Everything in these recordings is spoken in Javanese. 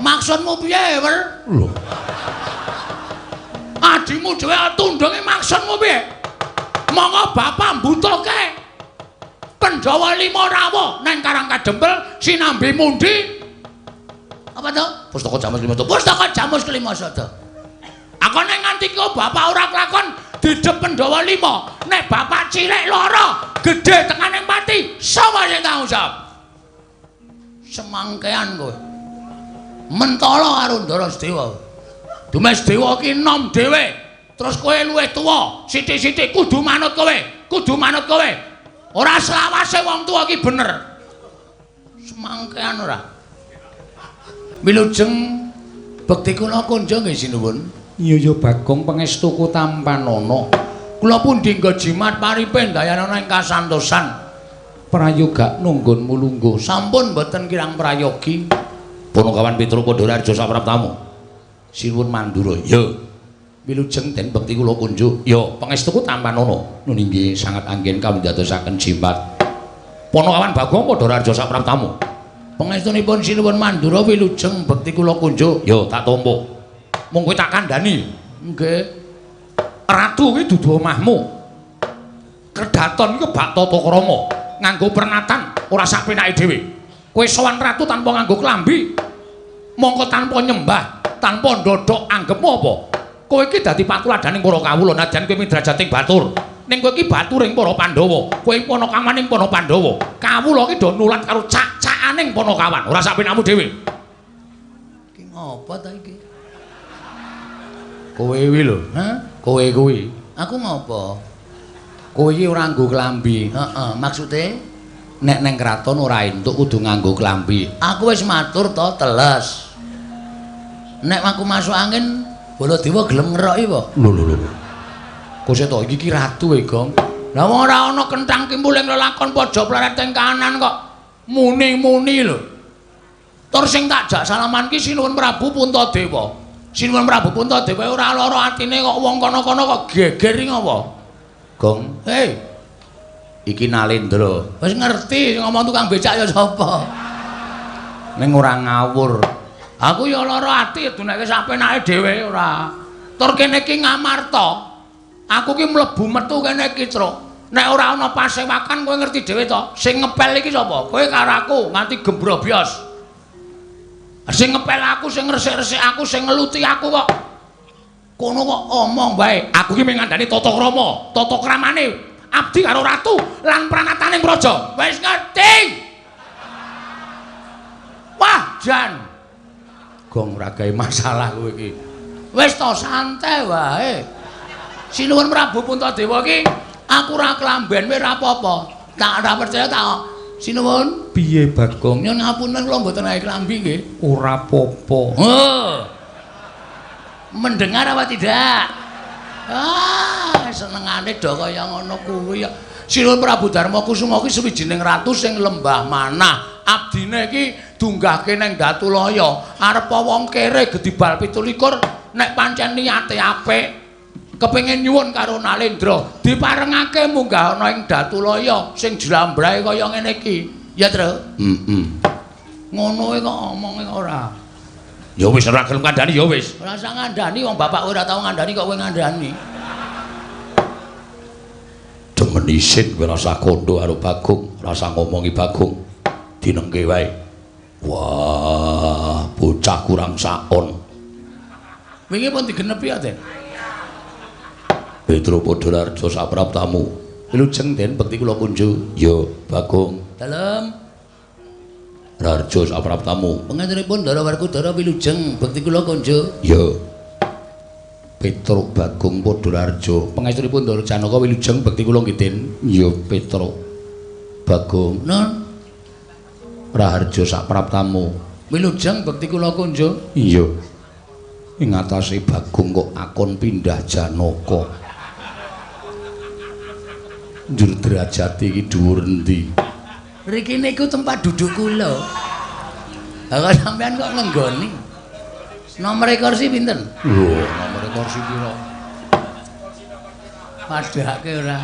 Maksudmu piye, Wer? Lho. Adimu dhewe tundunge maksudmu piye? Monggo bapak mbutuhke Pandhawa lima rawuh nang Karang Kadempel sinambi mundi. Apa to? Pustaka Jamus Kelima Sada. Pustaka Jamus Kelima Sada. Aku nek nganti kok bapak ora kelakon didep Pandhawa lima, nek bapak cilik lara, gedhe tekaning pati, sapa sing tanggung jawab? Semangkean kowe. Mentala karo Ndara Sedewa. Dumes Dewa ki nom dhewe. Terus kowe luwih tuwa, sithik-sithik kudu manut kowe, kudu manut kowe. Ora selawase wong tuwa ki bener. Semangkean ora. Wilujeng bekti kula kunjung nggih sinuwun. Iya ya Bagong pangestuku tampanana. Kula pundi nggo jimat paripe ndayanana ing kasantosan. Prayoga nunggun mulungguh. Sampun mboten kirang prayogi. Punakawan Petruk Pandharaharja sapraptamu. Sinuwun Mandura. Ya. Wilujeng den bekti kula kunjuk. Ya, pangestuku tampanana. Nun inggih sangat anggen kawindadosaken jimat. Punakawan Bagong Pandharaharja sapraptamu. Pangestunipun Sinuwun Mandura wilujeng bekti kula kunjuk. Ya, tak tampa. Mung kowe tak kandhani. Nggih. Ratu kuwi dudu omahmu. Kedaton iku bak tata krama, nganggo pernatan ora sak penake dhewe. Kowe sowan ratu tanpa nganggo klambi. Mongko tanpa nyembah, tanpa ndodhok anggepmu apa? Kowe iki dadi patuladaning para kawula najan kowe midrajating batur. Ning kowe iki baturing para Pandhawa. Kowe panakawaning para Pandhawa. Kawula iki do nulat karo cak-cakaning panakawan, ora sak penakmu dhewe. Iki ngopo ta iki? Kowe kuwi lho, ha? Kowe kuwi. Aku ngopo? Kowe iki ora nganggo klambi. Heeh, maksude nek neng kraton ora entuk kudu nganggo klambi. Aku wis matur to, teles. Nek aku masuk angin, Baladewa gelem ngeroki apa? Lho lho lho. Kok to iki ki ratu e, Gong. Lah wong ora ana kenthang kimpul ing lelakon pojok pleret ing kanan kok muni-muni lho. Tur sing tak jak salaman ki Sinuwun Prabu Puntadewa. Sinuwun Prabu Puntadewa ora lara atine kok wong kono-kono kok geger iki ngopo? Gong, hei. Iki Nalendra. Wis ngerti ngomong tukang becak ya sapa. Ning ora ngawur. Aku ya lara ati duneke sak penake dhewe ora. Tur kene iki Ngamarta. Aku ki mlebu metu kene iki, Truk. Nek ora ana pasewakan kowe ngerti dhewe to. Sing ngepel iki sapa? Kowe karo aku nganti gembrobyos. Sing ngepel aku, sing ngresik-resik aku, sing ngeluti aku kok. Kono kok omong wae. Aku ki mung ngandani tata krama, tata kramane abdi karo ratu lan pranataning praja. Wis ngerti. Wah, jan. Gong ora gawe masalah kowe iki. Wis to santai wae. Sinuwun Prabu Puntadewa iki aku ora klamben wae ora apa-apa. Tak ora percaya tak Sinuwun piye Bagong? Nyuwun ngapunten kula mboten gawe klambi nggih. Ora apa-apa. Oh. Mendengar apa tidak? Ah, senengane do kaya ngono kuwi ya. Sinuwun Prabu Darma Kusuma ki suwijining ratu sing lembah manah. Abdine iki dunggahke nang Datulaya. Arep wong kere gedibal 27 nek pancen niate apik kepengin nyuwun karo Nalendra diparengake munggah ana ing Datulaya sing jlambrahe kaya ngene iki. Ya, Tru? Heeh. Ngono kok omonge ora. Ya wis ora gelem kandhani ya wis. Ora usah ngandani wong bapak ora tau ngandani kok kowe ngandani. Demen isin kowe rasa kondo karo Bagong, rasa ngomongi Bagong. Dinengke wae. Wah, bocah kurang saon. Wingi pun digenepi ya, Den. Petro Padhalarja sapraptamu. Wilujeng Den bekti kula kunjuk. Ya, Bagong. Dalem. Raharja sapraptamu. Pangantenipun Ndara Werkudara wilujeng bekti kula kunjuk. Ya. Petruk Bagong Padhalarja. Pangestunipun Ndara Janaka wilujeng bekti kula nggih Den. Ya, Petruk Bagong. Nun. Raharja sapraptamu. Wilujeng bekti kula kunjuk. Iya. Ing atase Bagong kok akon pindah Janaka. Njur derajate iki dhuwur endi? Riki niku tempat duduk kula. Lah kok sampean kok ngenggoni? Nomor kursi pinten? Lho, nomor kursi pira? Padhake ora.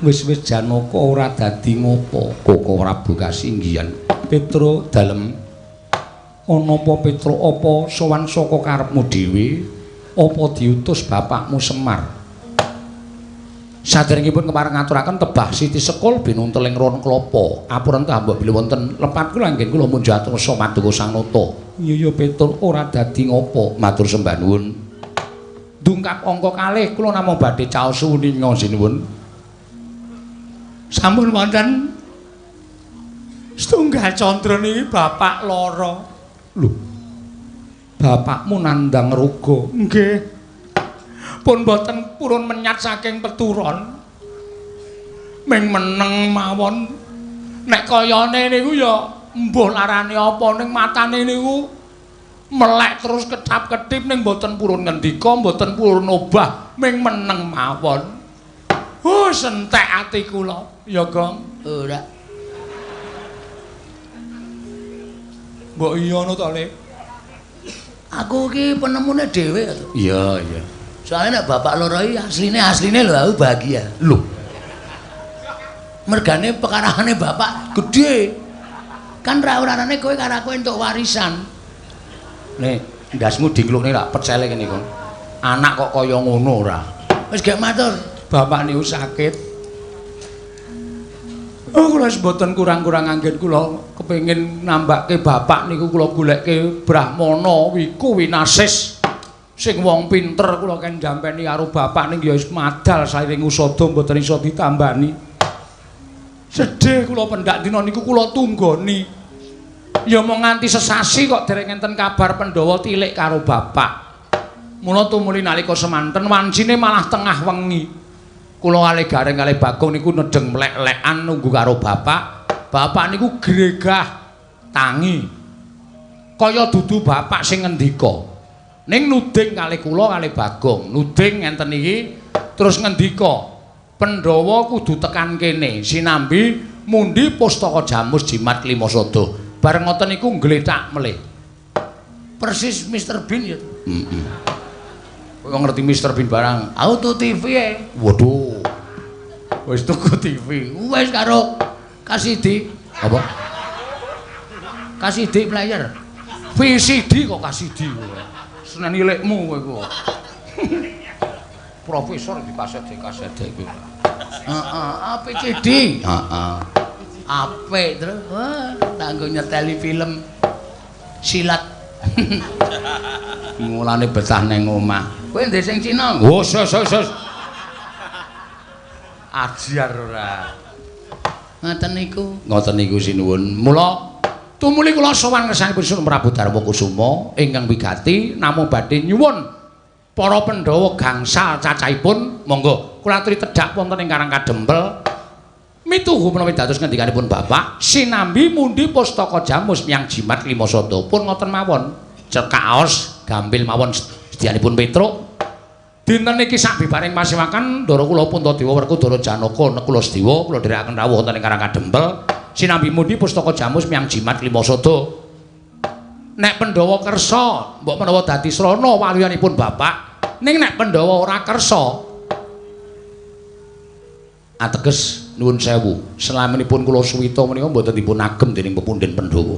Wis-wis Janaka ora dadi ngopo. Koko Prabu kasinggihan. Petro dalem Ana apa Petruk, apa sowan saka karepmu dhewe, apa diutus bapakmu Semar? Saderengipun kepareng ngaturaken tebah Siti Sekul binunteling ron klapa. Apurenta mbok bilih wonten lepat kula anggen kula munjat rasa maduka Sang Nata. Iya ya Petruk, ora dadi ngopo, matur sembah nuwun. Dungkap angka kalih kula namung badhe caos uninga sinuwun. Sampun wonten setunggal candra niki bapak lara. Lho. Bapakmu nandhang roga. Nggih. Pun boten purun menyat saking peturon. Ming meneng mawon. Nek kayane niku ya mbuh larane apa ning matane niku melek terus ketap-ketip ning boten purun ngendika, mboten purun obah, ming meneng mawon. Sentek ati kula. Ya, Gong. Ora. Mbok iya ngono to, Le? Aku iki penemune dhewe to. Iya, iya. Soale nek bapak loro iki asline lho aku bahagia. Lho. Mergane pekarane bapak gedhe. Kan ra urarane kowe karo aku entuk warisan. Nek ndasmu diklukne lak pecele kene kok. Anak kok kaya ngono ora. Wis gek matur. Bapak niku sakit. Oh, kula wis mboten kurang-kurang anggen kula kepengin nambake bapak niku kula goleke Brahmana Wiku Winasis sing wong pinter kula ken jampeni karo bapak ning ya wis madal sairing usada mboten iso ditambani. Sedih kula pendak dina niku kula tunggoni. Ya mung nganti sesasi kok dereng enten kabar Pandhawa tilik karo bapak. Mula tumuli nalika semanten wancine malah tengah wengi. Kula kalih Gareng kalih Bagong niku nedheng mlek-lekan nunggu karo bapak. Bapak niku gregah tangi. Kaya dudu bapak sing ngendika. Ning nuding kalih kula kalih Bagong, nuding ngenten iki terus ngendika, Pandhawa kudu tekan kene sinambi mundi pustaka Jamus Jimat Limasada. Bareng ngoten niku nglethak melih. Persis Mr Bean ya. Heeh. Kowe ngerti Mr Bean barang? Aku tuku TV e. Waduh. Wis tuku TV. Wis karo KCD. Apa? KCD player. VCD kok KCD. Seneni lekmu kowe iku. Profesor di kaset iki. Heeh, APCD. Heeh. Apik terus. Wah, tanggo nyeteli film silat. Mulane betah nang omah. Kowe ndek sing Cina? Oh, sos. Ajar ora. Ngoten niku. Ngoten niku sinuwun. Mula tumuli kula sowan ngersanipun Sunan Prabu Darma Kusuma ingkang wigati namung badhe nyuwun para Pandhawa gangsal cacahipun monggo kula aturi tedhak wonten ing Karang Kadempel. Mituhu menawi dados ngendikanipun bapak sinambi mundi pustaka Jamus miyang Jimat Limasada pun ngoten mawon. Cekaos gambil mawon sedyanipun Petruk. Dinten niki sabibaring masiwakan ndara kula Puntadewa Werkudara Janaka Nekula Sedewa kula dherekaken rawuh wonten ing Karang Kadempel sinambi mundi pustaka Jamus miyang Jimat Limasada. Nek Pandhawa kersa mbok menawa dadi srana waluyanipun bapak, ning nek Pandhawa ora kersa ateges nuwun sewu selaminipun kula suwita menika mboten dipun agem dening pepundhen Pandhawa.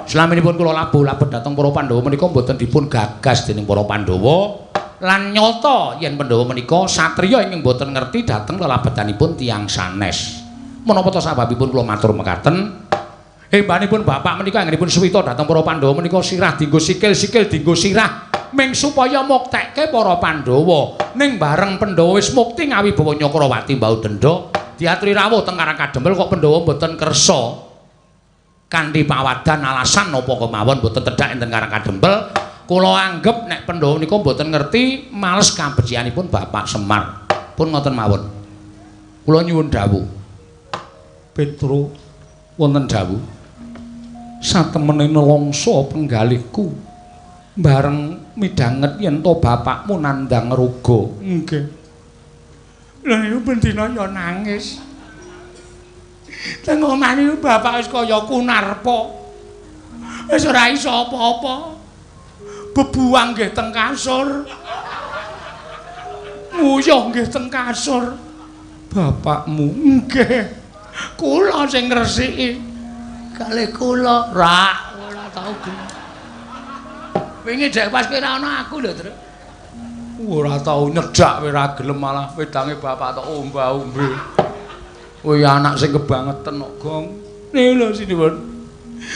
Selaminipun kula labuh-labuh dhateng para Pandhawa menika mboten dipun gagas dening para Pandhawa lan nyata yen Pandhawa menika satriya ingkang mboten ngerti dhateng lelabetanipun tiyang sanes. Menapa ta sababipun kula matur mekaten? Hembanipun bapak menika anggenipun suwita dhateng para Pandhawa menika sirah dienggo sikil, sikil dienggo sirah ming supaya muktekke para Pandhawa. Ning bareng Pandhawa wis mukti ngawibawa Nyakrawati mbau denda diaturi rawuh teng Karang Kadempel kok Pandhawa mboten kersa. Kanthi pawadan alasan napa kemawon mboten tedhak enten Karang Kadempel, kula anggep nek Pandhawa nika mboten ngerti males kabecikanipun Bapak Semar. Pun ngoten mawon. Kula nyuwun dawuh. Petro wonten dawuh. Satemene nelongso penggalihku bareng midhanget yen to bapakmu nandhang roga. Nggih. Lha niku bendina ya nangis. Teng omah niku bapak wis kaya Kunarpa. Wis ora iso apa-apa. Bebuang nggih teng kasur. Nguyuh nggih teng kasur. Bapakmu nggih. Kula sing ngresiki. Kalih kula rak ora tau gelem. Wingi jek pas kowe ora ana aku lho, Truk. Ora tau nyedak kowe ora gelem malah wedange bapak tok omba-ombe. Kowe anak sing kebangeten kok, Gong. Nih lho sinuwun.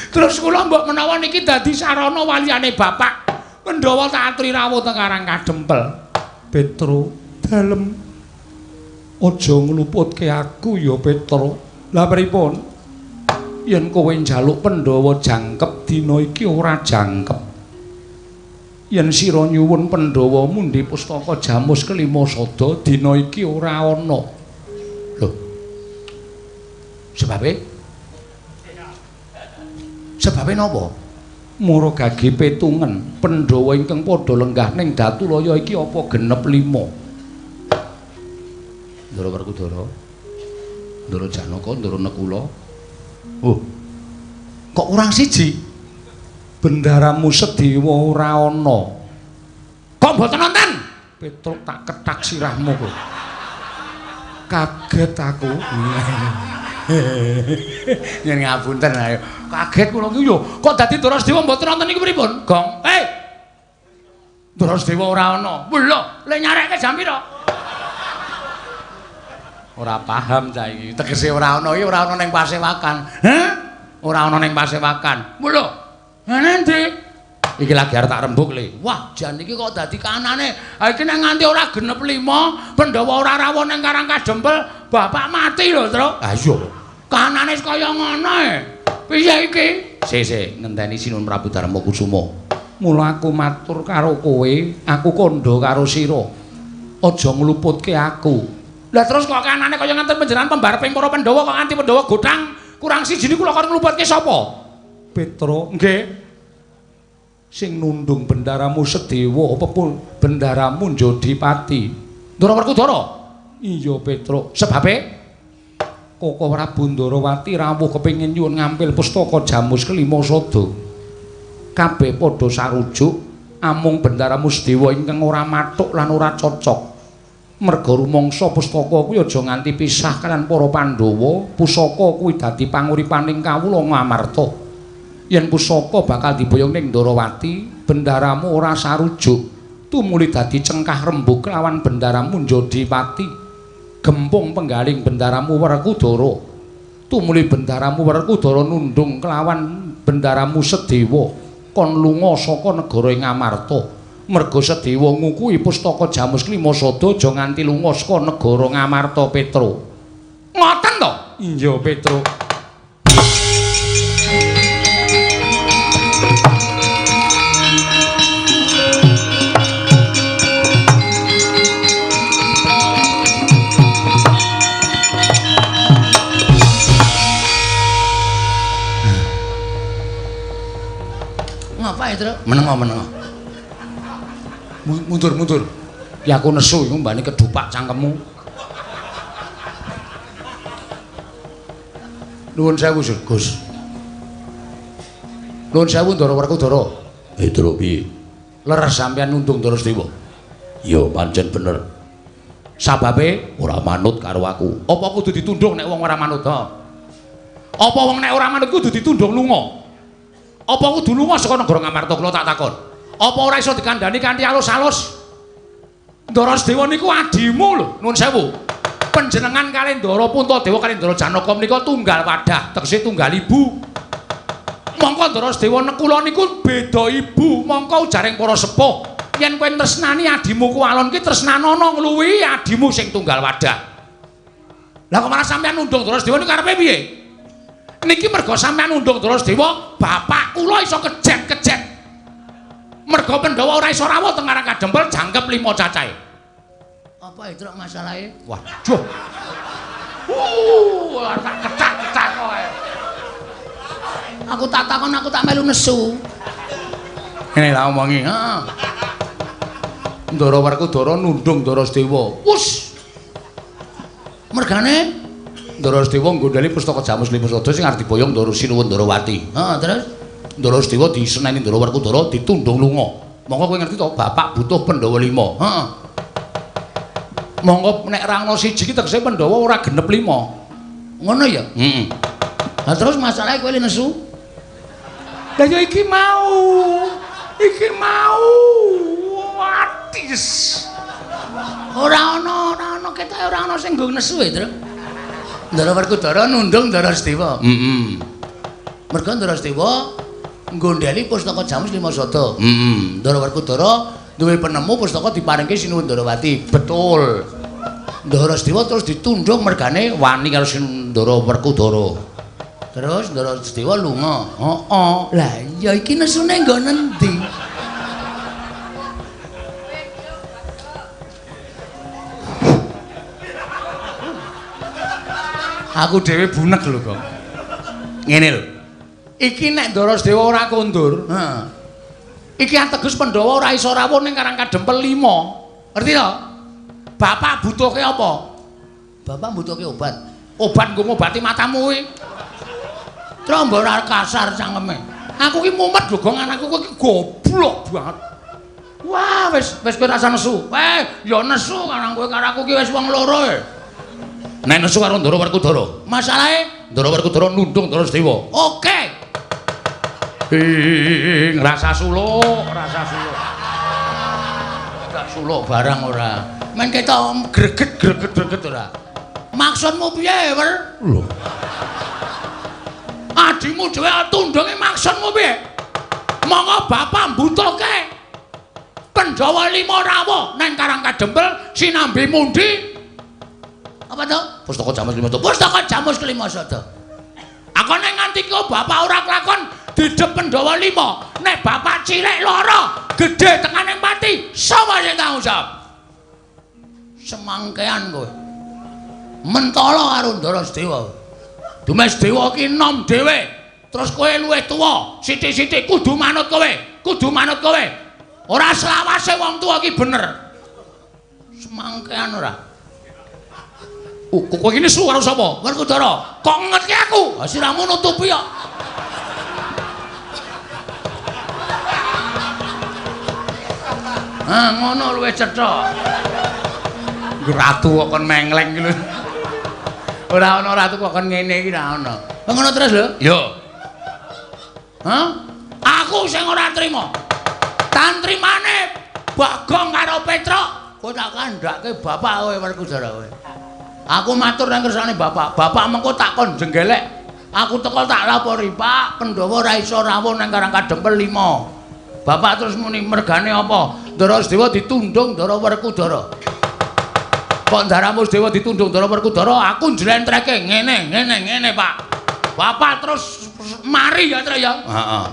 Terus kula mbok menawa niki dadi sarana waliyane bapak. Pandhawa tak aturi rawuh teng Karang Kadempel. Petro, dalem aja ngluputke aku ya, Petro. Lah pripun? Yen kowe njaluk Pandhawa jangkep dina iki ora jangkep. Yen sira nyuwun Pandhawa mundhi pustaka Jamus kelima sada dina iki ora ana. Lho. Sebabe? Sebabe napa? Mara gage petungen Pandhawa ingkang padha lenggah ning Datulaya iki apa genep 5. Ndara Werkudara, Ndara Janaka, Ndara Nekula. Oh. Kok kurang siji? Bendaramu Sedewa ora ana. Kok mboten nonton? Petruk tak kethak sirahmu kok. Kaget aku. Yen ngapunten ayo. Kaget kula iki yo. Kok dadi Ndara Sedewa mboten nonton niku pripun? Gong. Hei. Ndara Sedewa ora ana. Lho, le nyarekke jam pira? Ora paham cah iki. Tegese ora ana iki ora ana ning pasewakan. Hah? Ora ana ning pasewakan. Lho. Endi? Iki lagi arep tak rembug le. Wah, jan iki kok dadi kanane. Ha iki nek nganti ora genep 5, Pandhawa ora rawuh ning Karang Kadempel, bapak mati lho, Truk. Ha iya. Kanane kaya ngono e. Piye iki? Sik, ngenteni Sinuwun Prabu Darma Kusuma. Mula aku matur karo kowe, aku kandha karo sira. Aja ngluputke aku. Lah terus kok kanane kaya ngenten panjenengan pembareping para Pandhawa kok nganti Pandhawa gothang kurang siji niku lho kon ngluputke sapa? Petro, nggih. Sing nundung bendaramu Sedewa apa pun bendaramu Njodipati. Ndara Werkudara? Iya, Petro. Sebabe Koko Prabu Ndarawati rawuh kepengin nyuwun ngampil pustaka Jamus kelima sada. Kabeh padha sarujuk amung bendaramu Sedewa ingkang ora mathuk lan ora cocok. Merga rumangsa pustaka kuwi aja nganti pisah kalian para Pandhawa, pusaka kuwi dadi panguripaning kawula Ngamarta. Yen pusaka bakal diboyong ning Ndarawati, bendaramu ora sarujuk, tumuli dadi cengkah rembug kelawan bendaramu Njodipati. Gempung penggaling bendaramu Werkudara, tumuli bendaramu Werkudara nundung kelawan bendaramu Sedewa, kon lunga saka negara ing Ngamarta. Merga Sedewa ngukuhi pustaka Jamus kelima sada aja nganti lunga saka negara Ngamarta, Petro. Ngoten to? Iya, Petro. Ngapa ya, Truk? Menengo. Mundur. Ya aku nesu iku mbane kedupak cangkemmu. Nuwun sewu, Gus. Nuwun sewu Ndara Werkudara. Truk piye? Leres sampeyan nundung Ndara Sedewa. Ya pancen bener. Sababe ora manut karo aku. Apa kudu ditundung nek wong ora manut? Ha? Apa wong nek ora manut kudu ditundung lunga? Apa kudu lunga saka negara Ngamarta kula tak takon? Apa ora iso dikandhani kanthi alus-alus? Ndara Sedewa niku adimu lho, nuwun sewu. Panjenengan kalih Ndara Puntadewa kalih Ndara Janaka menika tunggal wadah, tegese tunggal ibu. Mongko Ndara Sedewa Nekula niku beda ibu, mongko ujaring para sepuh. Yen kowe tresnani adimu kuwalon ki tresnanono ngluwihi adimu sing tunggal wadah. Lah kok malah sampeyan nundung Ndara Sedewa niku karepe piye? Niki merga sampeyan nundung Ndara Sedewa, bapak kula iso kejet-kejet. Merga Pandhawa ora iso rawuh teng Karang Kadempel jangkep 5 cacahe. Apa itu masalahe? Waduh. Tak kecak-kecak kowe. Aku tak takon, aku tak melu nesu. Ngene lah omongi, heeh. Ndara Werkudara nundung Ndara Sedewa. Wus. Mergane Ndara Sedewa nggondheli pustaka Jamus Lima Sada sing arep diboyong Ndara Sinuwun Ndarawati. Heeh, terus Ndara Sedewa diseneni Ndara Werkudara ditundung lunga. Monggo kowe ngerti to, bapak butuh Pandhawa 5. Heeh. Monggo nek ra ana siji ki tegese Pandhawa ora genep 5. Ngono ya? Heeh. Lah terus masalahe kowe nesu? Lah ya iki mau. Iki mau atis. Ora ana ketoke ora ana sing nggo nesu e, Tru. Ndara Werkudara nundung Ndara Sdewa. Heeh. Mergo Ndara Sdewa nggondheli pustaka Jamus Lima Sada. Heeh. Ndara Werkudara duwe penemu pustaka diparingke Sinuwun Ndarawati. Betul. Ndara Sdewa terus ditundung mergane wani karo Ndara Werkudara. Terus Ndara Sdewa lunga. Heeh. Lah iya iki nesune nggo nendi? Aku dhewe bunek lho, Gong. Ngene lho. Iki nek Ndara Sdewa ora kondur, heeh. Iki ateges Pandhawa ora iso rawuh ning Karang Kadempel 5. Ngerti to? Bapak butuhke apa? Bapak butuhke obat. Obat nggo ngobati matamu kuwi. Trombo ora kasar cangkeme. Aku ki mumet lho, Gong, anakku ki goblok banget. Wah, wis kowe rasa nesu. Ya nesu karang kowe karo aku ki wis wong loro e. Nek nesu karo Ndara Werkudara. Masalahe Ndara Werkudara nundung Ndara Sdewa. Oke. Ing rasa suluk, rasa suluk. Gak suluk barang ora. Men ketok greget greget greget ora. Maksudmu piye, Wer? Lho. Adimu dhewe tundunge maksudmu piye? Monggo bapak mbutuhke Pandhawa 5 rawuh nang Karang Kadempel sinambi mundi. Apa to? Pustaka Jamus Lima Sada. Pustaka Jamus Kelima Sada. Aku nek nganti kok bapak ora kelakon didep Pandhawa 5, nek bapak cilik lara, gedhe tekane pati, sapa sing tanggung jawab? Semangkean kowe. Mentala karo Ndara Sdewa. Dumes Dewa ki nom dhewe. Terus kowe luwih tuwa, sithik-sithik kudu manut kowe, kudu manut kowe. Ora selawase wong tuwa ki bener. Semangkean ora. Kowe iki nesu karo sapa? Werkudara. Kok ngetke aku? Ha siramu nutupi kok. Ah ngono luwih cetha. Ratu kok kon mengleng iki lho. Ora ana ratu kok kon ngene iki ora ana. Ngono terus lho. Yo. Hah? Aku sing ora trima. Tantrimane Bagong karo Petruk, kowe tak kandhake bapak kowe Werkudara kowe. Aku matur nang kersane bapak. Bapak mengko tak kon jenggelek. Aku teko tak lapori, Pak, Pandhawa ora iso rawuh nang Karang Kadempel 5. Bapak terus muni mergane apa? Ndara Sdewa ditundung Ndara Werkudara. Kok Ndaramu Sdewa ditundung Ndara Werkudara, aku njlentreke ngene, ngene, ngene, Pak. Bapak terus mari ya, Tru ya. Heeh.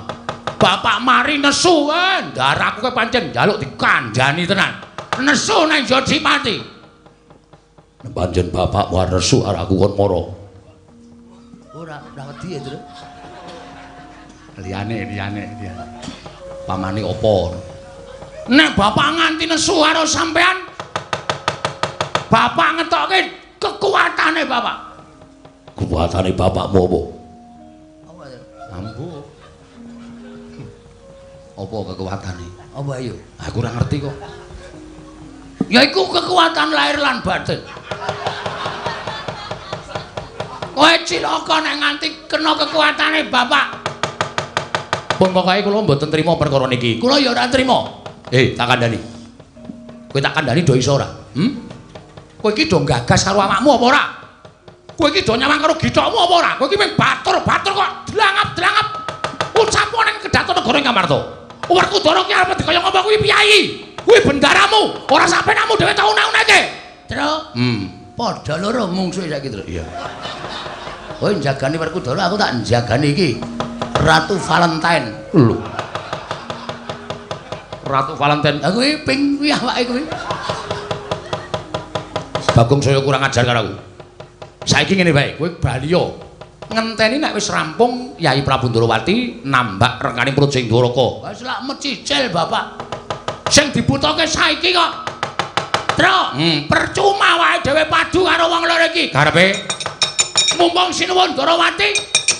Bapak mari nesu, ndaraku kowe pancen njaluk dikandhani tenan. Nesu nang Jodipati. Pancen bapak war nesu arek aku kon mara. Ora, ora wedi ya, Tru. Liyane, liyane, liyane. Pamane apa? Nek bapak nganti nesu karo sampean, bapak ngetokke kekuatane bapak. Kekuatane bapakmu apa? Apa ya? Ambu. Apa kekuatane? Apa ayo? Aku ora ngerti kok. Ya iku kekuatan lahir lan batin. Kowe cilaka nek nganti kena kekuatane bapak. Pun pokoke kula mboten trima perkara niki. Kula ya ora trima. Tak kandhani. Kowe tak kandhani do iso ora? Hmm? Kowe iki do gagas karo awakmu apa ora? Kowe iki do nyawang karo githokmu apa ora? Kowe iki mung batur-batur kok dlangap-dlangap. Ucapo ning kedaton negara Ngamarta. Werkudara ki arep dikaya ngapa kuwi piyayi? Kuwi bendaramu, ora sampenamu dhewe tau unek-uneke. Tru. Padha loro mungsuhe saiki, Tru. Iya. Kowe njagani Werkudara, aku tak njagani iki. Ratu Valentine. Lho. Ratu Valentine. Lah kuwi ping kuwi awake kuwi. Bagong saya kurang ajar karo aku. Saiki ngene wae, kowe bali yo. Ngenteni nek wis rampung Yai Prabu Ndorowati nambak rengkaning Projeng Dwaraka. Wis lak mecicil bapak. Sing dibutuhke saiki kok. Tru, percuma wae dhewe padu karo wong loro iki. Karepe mumpung Sinuwun Ndorowati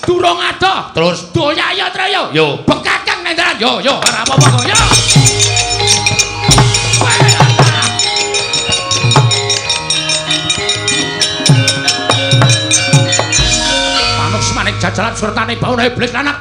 durung adoh. Terus doyak ya Tru yo. Yo, bekakang nang dalan. Yo, yo, ora apa-apa kok. Yo. Jajalan sertane bawana iblis lanang.